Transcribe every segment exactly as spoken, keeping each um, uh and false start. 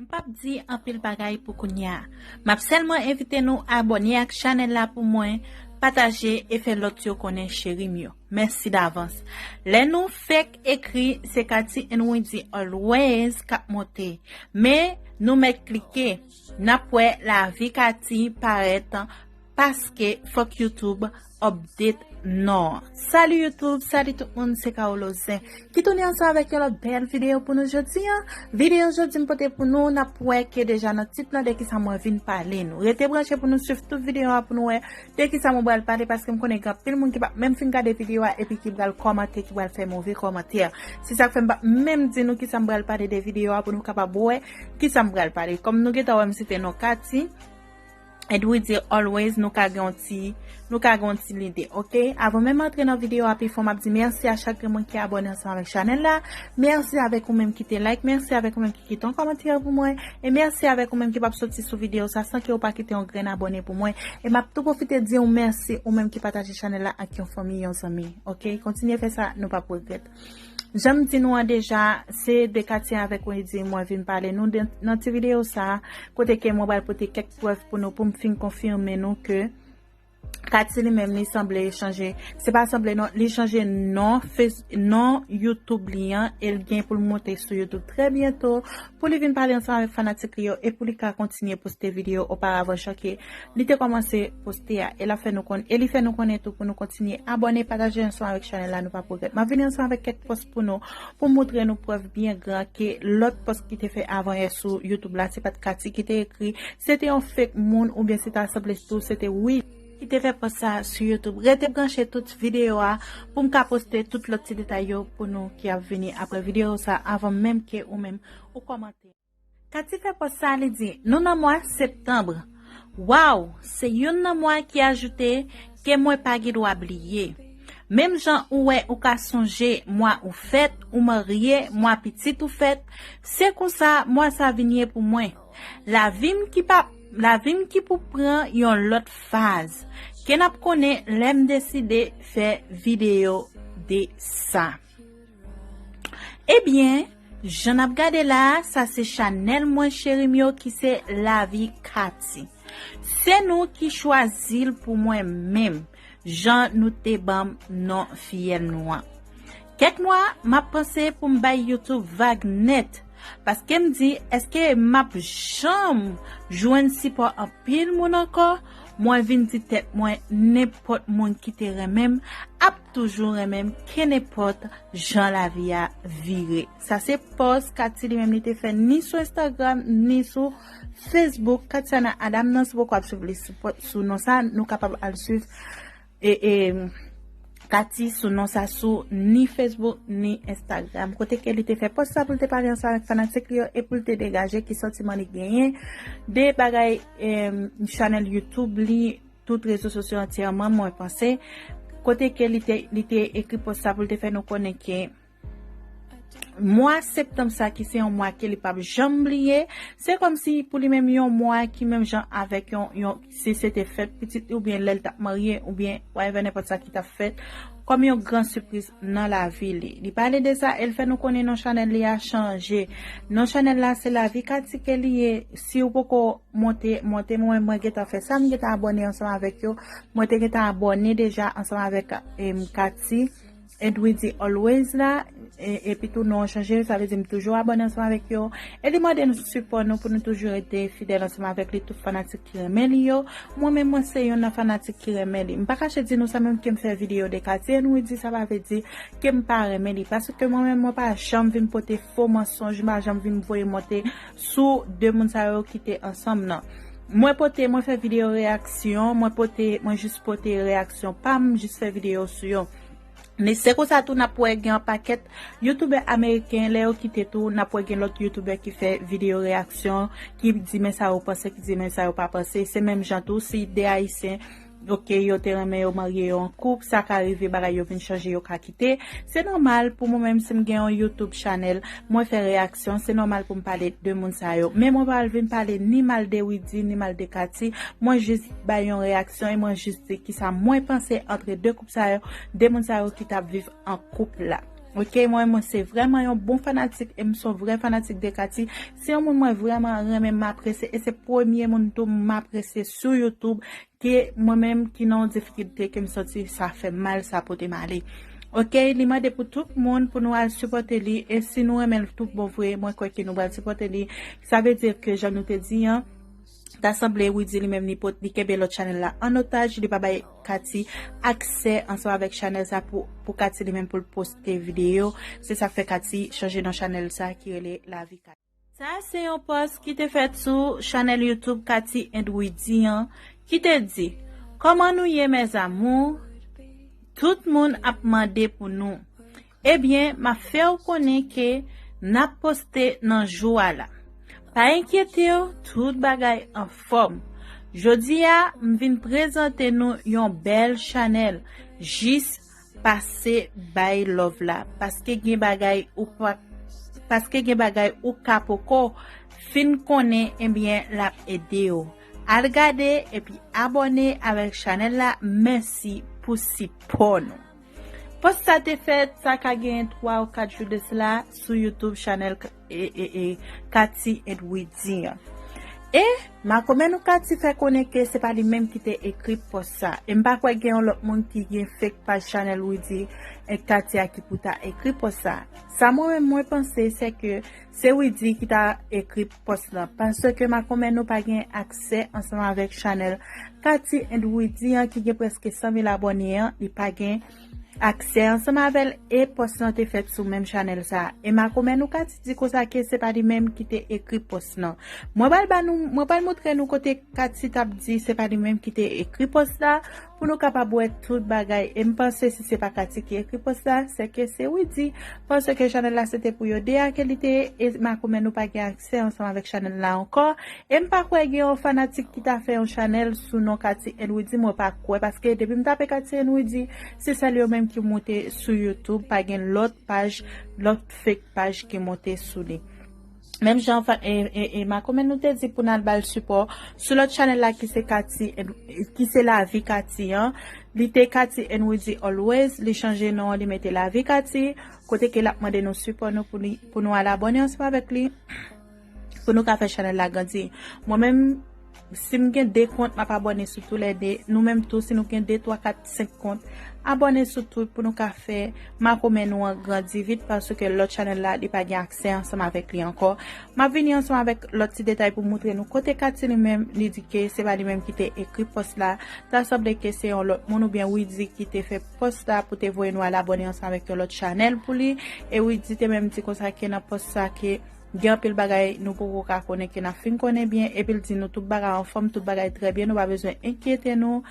M p ap di anpil bagay pou kounye a. M ap sèlman envite nou abòne ak chanèl la pou mwen, pataje e fè lòt yo konnen cheri m yo. Mèsi davans. Lè nou fèk ekri, se Katy and Widy Always k ap monte. Men, nou mèt klike. N ap wè lavi Katy parèt paske fòk YouTube update non. Salut YouTube, salut tout moun, se Carolo Zen ki tounen ansanm avèk yon lòt bèl videyo pou nou jodi an. Videyo jodi m pote pou nou, n ap wè ke deja nan tit lan de kisa mwen vin pale nou. Rete branche pou nou swiv tout videyo a pou nou wè de kisa mwen pral pale, paske m konnen gen anpil moun ki p ap menm fin gade videyo a epi ki pral kòmante, ki pral fè move kòmantè. Se sa k fè m p ap menm di nou kisa m pral pale de videyo a pou nou kapab wè kisa m pral pale. Kòm nou gentan wè m site non Katy, and Widy Always, nou ka gen yon ti, nou ka gen yon ti lide, oke? Avan menm antre nan videyo a pi fon, m ap di mèsi a chak grenn moun ki abòne ansanm avèk chanèl la. Mèsi avèk ou menm ki te like, mèsi avèk ou menm ki kite yon kòmantè pou mwen, e mèsi avèk ou menm ki p ap soti sou videyo sa san ke ou pa kite yon grenn abòne pou mwen. E m ap tou pwofite di w mèsi ou menm ki pataje chanèl la ak yon fanmi, yon zanmi, oke? Kontinye fè sa, nou p ap regrèt. Jan m di nou an deja, se de Katy avèk Widy mwen vin pale nou de, nan ti videyo sa a, kote ke mwen pral pote kèk prèv pou nou, pou m fin konfime nou ke Katy li menm li sanble chanje, se pa sanble non, li chanje non Face, non YouTube li an, e l gen pou l monte sou YouTube trè byento, pou li vin pale ansanm avèk fanatik li yo, e pou li ka kontinye poste videyo oparavan jan ke li te kòmanse poste a, e l ap fè nou konn, e li fè nou konnen tou pou nou kontinye abòne, pataje ansanm avèk chanèl la, nou p ap regrèt. M ap vini ansanm avèk kèk pòs pou nou, pou moutre nou prèv byen gran ke lòt pòs ki te fè avan yè sou YouTube la, se pa t Katy ki te ekri, se te yon fake moun, oubyen se ta sanble tou, se te Widy ki te fè pòs sa sou YouTube. Rete branche tout videyo a pou m ka poste tout lòt ti detay yo pou nou ki ap vini apre videyo sa, avan menm ke ou menm ou kòmante. Katy fè pòs sa, li di, nou nan mwa septanm. Waw, se youn nan mwa ki ajoute ke mwen pa gen dwa bliye. Menm jan ou wè ou ka sonje mwa ou fèt, ou marye, mwa pitit ou fèt, se konsa mwa sa vin ye pou mwen. Lavi m ki pa, lavi m ki pou pran yon lòt faz. Ke n ap konnen lè m deside fè videyo de sa. Ebyen, jan n ap gade la a, sa se chanèl mwen cheri m yo ki se Lavi Katy. Se nou ki chwazi l pou mwen menm, jan nou te ban m non fiyèl nou an. Kèk mwa, m ap panse pou m bay YouTube vag nèt, paske m di, èske m ap janm jwenn sipò anpil moun ankò? Mwen vin di tèt mwen, nenpòt moun ki te renmen m ap toujou renmen m, kenenpòt jan lavi a vire. Sa se pòs Katy li menm li te fè ni sou Instagram, ni sou Facebook. Katiana Adam nan, si poko ap swiv li sou, sou non sa, nou kapab al swiv e, e, Katy sou non sa sou ni Facebook, ni Instagram. Kote ke li te fè pòs sa pou l te pale ansanm avèk fanatik li yo e pou l te degaje ki santiman li genyen de bagay, em, chanèl YouTube li, tout rezo sosyo antyèman, mwen panse. Kote ke li te, li te ekri pòs sa pou l te fè nou konnen ke mwa septanm sa ki se yon mwa ke li p ap janm bliye, se kòmsi pou li menm yon mwa ki menm jan avèk yon, yon, si se te fèt pitit li oubyen lè l t ap marye oubyen whatever, nenpòt sa ki t ap fèt, kòm yon gran sipriz nan lavi li. Li pale de sa e l fè nou konnen non chanèl li a chanje. Non chanèl la se Lavi Katy ke li ye. Si w poko monte, monte, mwen, mwen gentan fè sa, m gentan abòne ansanm avèk yo. Mwen te gentan abòne deja ansanm avèk, em, Katy, Edwidi Always la, e, epi tou non an chanje, sa vle di m toujou abòne ansanm avèk yo. E li mande nou sipò nou pou nou toujou rete fidèl ansanm avèk li, tout fanatik ki renmen li yo. Mwen menm, mwen se youn nan fanatik ki renmen li. M pa kache di nou sa, menm ke m fè videyo de Katy Edwidi, sa pa vle di ke m pa renmen li. Paske mwen menm, mwen pa janm vin pote fo mansonj, m pa janm vin voye monte sou de moun sa yo ki te ansanm nan. Mwen pote, mwen fè videyo reyaksyon, mwen pote, mwen jis pote reyaksyon pa m, jis fè videyo sou yo. Men se konsa tou n ap wè gen yon pakèt youtubè ameriken, lè yo kite tou, n ap wè gen lòt youtubè ki fè videyo reyaksyon, ki di men sa yo panse, ki di men sa yo pa panse. Se menm jan tou, si de ayisyen, oke, yo te renmen yo marye yo an koup, sa ka rive bagay yo vin chanje, yo ka kite. Se nòmal pou mwen menm si m gen yon YouTube channel, mwen fè reyaksyon, se nòmal pou m pale de moun sa yo. Men mwen pa al vin pale ni mal de Widy, ni mal de Katy. Mwen jis bay yon reyaksyon e mwen jis di kisa mwen panse antre de koup sa yo, de moun sa yo ki t ap viv an koup la. Ok, mwen, mwen se vrèman yon bon fanatik e m se yon vrè fanatik de Katy. Se yon moun mwen vrèman renmen, m apresye e se premye moun tou m apresye sou YouTube ke mwen menm ki nan yon difikilte ke m santi sa fè m mal, sa pote m ale. Ok, li mande pou tout moun pou nou al sipòte li e si nou renmen l tout bon vre, mwen kwè ke nou pral sipòte li. Sa vle di ke jan nou te di an, ta sanble Widy li menm li pot, li kenbe lòt chanèl la an otaj, li pa bay Katy aksè ansanm avèk chanèl sa pou, pou Katy li menm pou l poste videyo. Se sa k fè Katy chanje non chanèl sa ki rele Lavi Katy. Sa se yon pòs ki te fèt sou chanèl YouTube Katy and Widy an, ki te di, "Kòman nou ye, mes amours? Tout moun ap mande pou nou." Ebyen, m ap fè w konnen ke n ap poste nan jou a la. Pa enkyete w, tout bagay anfòm. Jodi a, m vin prezante nou yon bèl chanèl. Jis pase bay love la, paske gen bagay ou pa, paske gen bagay ou ka poko fin konnen, ebyen, l ap ede w. Al gade epi abòne avèk chanèl la. Mèsi pou sipò nou. Pòs sa te fèt, sa ka gen twa ou kat jou de sila, sou YouTube chanèl K-, e, e, e, Katy and Widy an. E Makomè nou Katy fè konnen ke se pa li menm ki te ekri pòs sa. E m pa kwè gen yon lòt moun ki gen fake paj chanèl Widy and Katy a ki pou ta ekri pòs sa. Sa mwen menm mwen panse, se ke se Widy ki ta ekri pòs lan. Paske Makomè nou pa gen aksè ansanm avèk chanèl Katy and Widy an ki gen prèske san mil abòne an, li pa gen aksè ansanm avè l e pòs lan te fèt sou menm chanèl sa. E Makomè nou Katy di konsa ke se pa li menm ki te ekri pòs lan. Mwen pral ba nou, mwen pral montre nou kote Katy t ap di se pa li menm ki te ekri pòs la, pou nou kapab wè tout bagay. E m panse si se pa Katy ki ekri pòs la, se ke se Widy. Paske chanèl la se te pou yo de a ke li te ye, e Makomè nou pa gen aksè ansanm avèk chanèl la ankò. E m pa kwè gen yon fanatik ki ta fè yon chanèl sou non Katy and Widy, mwen pa kwè, paske depi m tape Katy and Widy, se sèl yo menm ki monte sou YouTube, pa gen lòt paj, lòt fake paj ki monte sou li. Menm jan fa-, e, e, e Makomè nou te di pou n al ba l sipò sou lòt chanèl la ki se Katy and, ki se Lavi Katy an. Li te Katy and Widy always, li chanje non, li mete Lavi Katy, kote ke l ap mande nou sipò nou pou li, pou nou al abòne ansanm avèk li, pou nou ka fè chanèl la grandi. Mwen menm, si m gen de kont, m ap abòne sou toulède. Nou menm tou, si nou gen de, twa, kat, senk kont, abòne sou tout pou nou ka fè Makomè nou an grandi vit, paske lòt chanèl la, li pa gen aksè ansanm avèk li ankò. M ap vini ansanm avèk lòt ti detay pou montre nou kote Katy li menm, li di ke se pa li menm ki te ekri pòs la. Ta sanble ke se yon lòt moun oubyen Widy ki te fè pòs la pou te voye nou al abòne ansanm avèk yon lòt chanèl pou li. E Widy te menm di konsa ke nan pòs sa ke gen anpil bagay nou poko ka konnen ke n ap fin konnen byen, epi l di nou tout bagay anfòm, tout bagay trè byen, nou pa bezwen enkyete nou.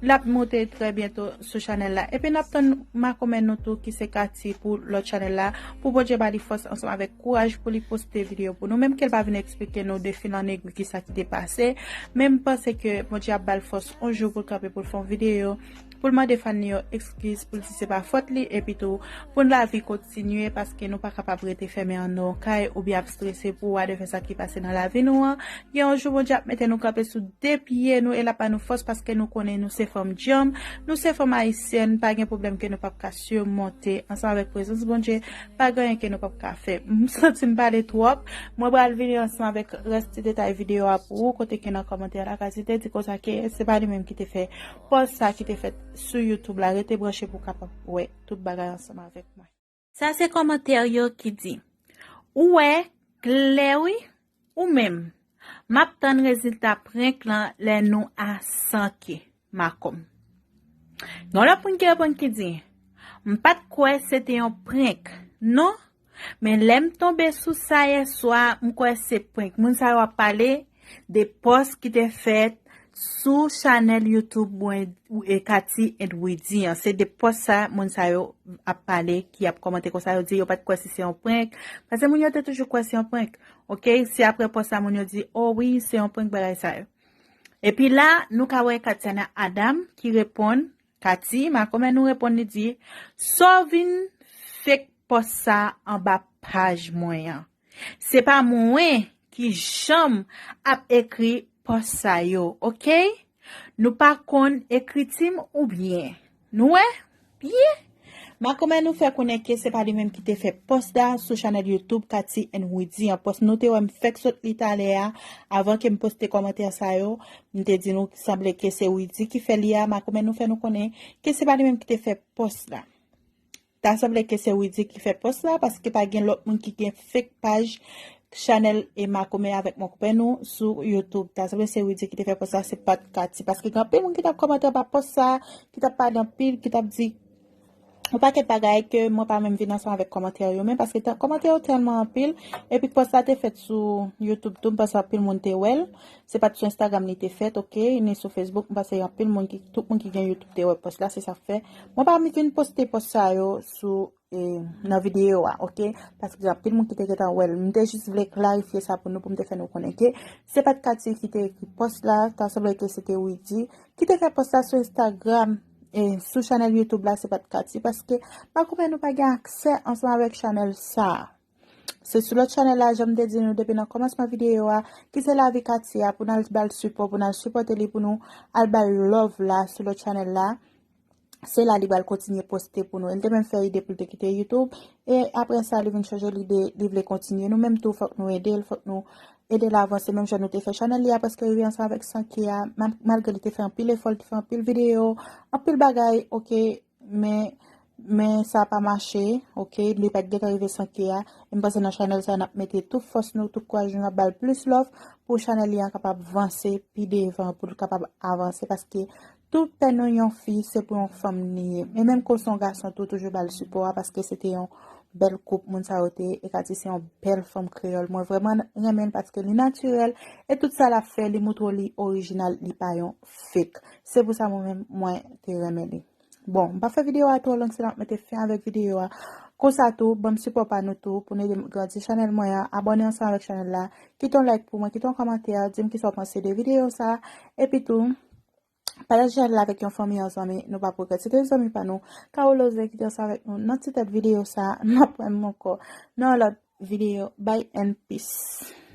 L ap monte trè byento sou chanèl la. Epi n ap tann Makomè nou tou ki se Katy pou lòt chanèl la, pou Bondye ba li fòs ansanm avèk kouraj pou li poste videyo pou nou, menm ke l pa vin eksplike nou de fil an egwi kisa ki te pase, men m panse ke Bondye ap ba l fòs yon jou pou l kanpe pou l fè yon videyo, pou l mande fan li yo ekskiz, pou l di se pa fòt li, epi tou pou lavi kontinye, paske nou pa kapab rete fèmen anndan yon kay oubyen ap strese pou whatever sa ki pase nan lavi nou an. Gen yon jou Bondye ap mete nou kanpe sou de pye nou e l ap ba nou fòs, paske nou konnen nou se fanm djanm, nou se fanm ayisyèn, pa gen pwoblèm ke nou p ap ka simonte. Ansanm avèk prezans Bondye, pa gen anyen ke nou p ap ka fè. M santi m pale twòp. Mwen pral vini ansanm avèk rès ti detay videyo a pou ou, kote ke nan kòmantè la, Katy te di konsa ke se pa li menm ki te fè pòs sa ki te fèt sou YouTube la. Rete branche pou w kapab wè tout bagay ansanm avèk mwen. Sa se kòmantè yo ki di, "Ou wè klè wi, ou menm. M ap tann rezilta prank lan lè nou a san K." Makomè. Gen lòt moun ki reponn ki di, "M pa t kwè se te yon prank, non. Men lè m tonbe sou sa yè swa, m kwè se prank." Moun sa yo ap pale de pòs ki te fèt sou chanèl YouTube mwen, e Katy and Widy an. Se de pòs sa, moun sa yo ap pale, ki ap kòmante konsa, yo di yo pa t kwè si se yon prank. Paske moun yo te toujou kwè se yon prank. Ok, se apre pòs sa, moun yo di, "O wi, se yon prank," bagay sa yo. Epi la, nou ka wè Katiana Adam ki reponn, Katy, Makomè nou reponn, li di, "Sa w vin fake pòs sa anba paj mwen an? Se pa mwen ki janm ap ekri pòs sa yo, ok? Nou pa konn ekriti m oubyen?" Nou wè? Byen. Makomè nou fè konnen ke se pa li menm ki te fè pòs la sou chanèl YouTube Cathy and Widy an. Pòs nou te wè m fèk sot li talè a, avan ke m poste kòmantè sa yo, m te di nou sanble ke se Widy ki fè li a. Makomè nou fè nou konnen ke se pa li menm ki te fè pòs la. Ta sanble ke se Widy ki fè pòs la, paske pa gen lòt moun ki gen fake paj chanèl e Makomè avèk Makomè nou sou YouTube. Ta sanble se Widy ki te fè pòs la, se pa t Cathy. Paske gen anpil moun ki t ap kòmante anba pòs sa, ki t ap pale anpil, ki t ap di yon pakèt bagay ke mwen pa menm vin ansanm avèk kòmantè yo, men paske ta- kòmantè yo tèlman anpil, epi pòs la te fèt sou YouTube tou, m panse anpil moun te wè l. Se pa t sou Instagram li te fèt, ok, ni sou Facebook, m panse anpil moun ki, tout moun ki gen YouTube te wè pòs la, se sa k fè. Mwen pa vin poste pòs sa yo sou, e, nan videyo a, ok, paske gen anpil moun ki te gentan wè l. M te jis vle klarifye sa pou nou, pou m te fè nou konnen ke se pa t Cathy ki te ekri pòs la, ta sanble ke se te Widy ki te fè pòs la sou Instagram, e, sou chanèl YouTube la, se pa t Cathy, paske Makomè nou pa gen aksè ansanm avèk chanèl sa a. Se sou lòt chanèl la, jan m te di nou depi nan kòmansman videyo a, ki se Lavi Cathy a, pou n al ba l sipò, pou n al sipòte li, pou nou al ba l love la sou lòt chanèl la. Se la li pral kontinye poste pou nou. Li te menm fè ide pou l te kite YouTube. E apre sa, li vin chanje lide, li vle kontinye. Nou menm tou, fòk nou ede l, fòk nou ede l avanse, menm jan nou te fè chanèl li a prèske rive ansanm avèk san K a, ma- malgre li te fè anpil efò, li te fè anpil videyo, anpil bagay, ok, men, men sa pa mache, ok, li pa t gentan rive san K a, e m panse nan chanèl sa, n ap mete tout fòs nou, tout kouraj nou, n ap ba l plis love, pou chanèl li an kapab vanse pi devan, pou l kapab avanse, paske tout pèn yon fi, se pou yon fanm li ye. E menm ke w se yon gason tou, toujou ba l sipò a, paske se te yon bèl koup, moun sa yo te ye, e Cathy se yon bèl fanm kreyòl. Mwen vrèman renmen l paske li natirèl, e tout sa l ap fè, li montre w li orijinal, li pa yon fake. Se pou sa mwen menm, mwen te renmen li. Bon, m pa fè videyo a twò long, se la m ap mete fen avèk videyo a. Konsa tou, ban m sipò pa nou tou, pou n ede m grandi chanèl mwen an, abòne ansanm avèk chanèl la, kite yon like pou mwen, kite yon kòmantè, di m kisa w panse de videyo sa, epi tou, pataje chanèl la avèk yon fanmi, yon zanmi, nou p ap regrèt. Se te zanmi pa nou, Caroloze, ki te ansanm avèk nou nan ti tèt videyo sa, n ap wè m ankò nan yon lòt videyo. Bye and peace.